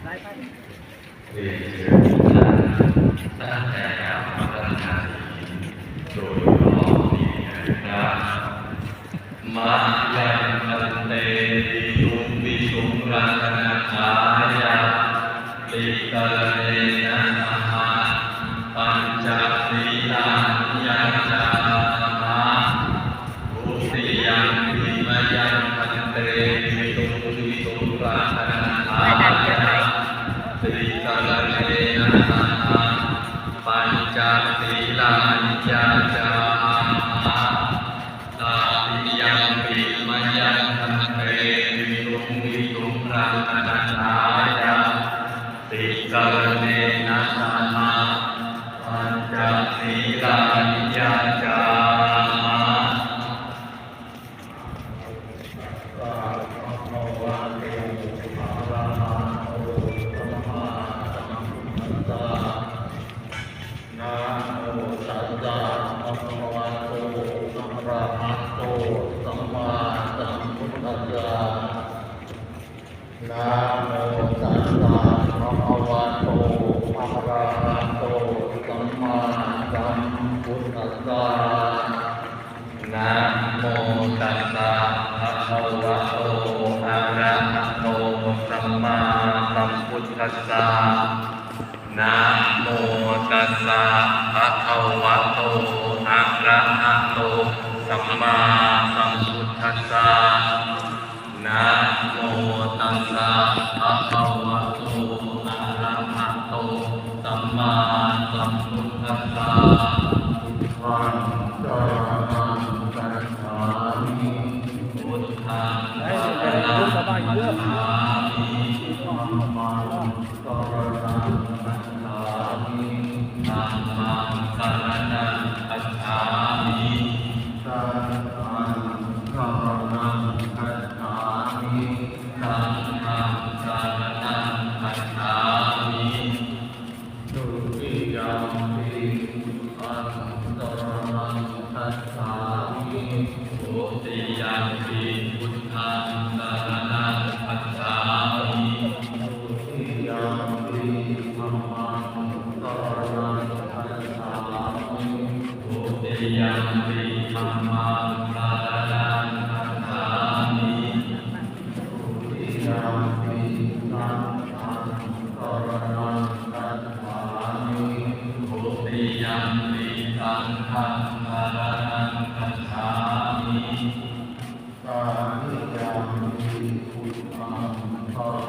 ເລີຍເຊີນທ່ານຕັ້ງໃຈຮັບປະທານໂດຍພ້ອມເພຍງກັນ. ມະຍັງພັນເຕ ວິສຸງວິສຸງລັກຂະນະທາຍາ ຕິສະລະເນນະສະຫະ ປັນຈະສີລານິຍາຈາມະ. ທຸຕິຍຳປິ ມະຍັງພັນເຕ ວິສຸງວິສຸງລັກຂະນະທາຍາ ຕິສະລະເນນະສະຫະ ປັນຈະສີລານິຍາຈາມະ. ຕະຕິຍຳປິ ມະຍັງພັນເຕ ວິສຸງວິສຸງລັກຂະນະທາຍາ ຕິສະລະເນນະສະຫະ ປັນຈະສີລານິຍາຈາມະ. ນະໂມຕັດສະ ພະຄະວະໂຕ ອະລະຫະໂຕ ສຳມາສຳພຸດທັດສະ. ນະໂມຕັດສະ ພະຄະວະໂຕ ອະລະຫະໂຕ ສຳມາສຳພຸດທັດສະ. ນະໂມຕັດສະ ພະຄະວະໂຕ ອະລະຫະໂຕ ສຳມາສຳພຸດທັດສະ. ນະໂມຕັດສະ ພະຄະວະໂຕ ອະລະຫະໂຕ ສຳມາສຳພຸດທັດສະ. ນະໂມຕັດສະ ພະຄະວະໂຕ ອະລະຫະໂຕ ສຳມາສຳພຸດທັດສະ. ພຸດທັງສະລະນັງ ຄັດສາມິ ພຸດທັງສະລະນັງ ຄັດສາມິ ທຳມັງ ສະລະນັງ ຄັດສາມິ ທຳມັງ ສະລະນັງ ຄັດສາມິ ສັງຄັງ ສະລະນັງ ຄັດສາມິ ສັງຄັງ ສະລະນັງ ຄັດສາມິ ທຸຕິຍຳປິ ພຸດທັງ ສະລະນັງ ຄັດສາມິ ທຸຕິຍຳປິ ພຸດທັງ ສະລະນັງ ຄັດສາມິ ທຸຕິຍຳປິ ທຳມັງ ສະລະນັງ ຄັດສາມິ ທຸຕິຍຳປິ ທຳມັງ ສະລະນັງ ຄັດສາມິ ທຸຕິຍຳປິ ສັງຄັງ ສະລະນັງ ຄັດສາມິ ທຸຕິຍຳປິ ສັງຄັງ ສະລະນັງ ຄັດສາມິ ຕະຕິຍຳປິ ພຸດທັງ ສະລະ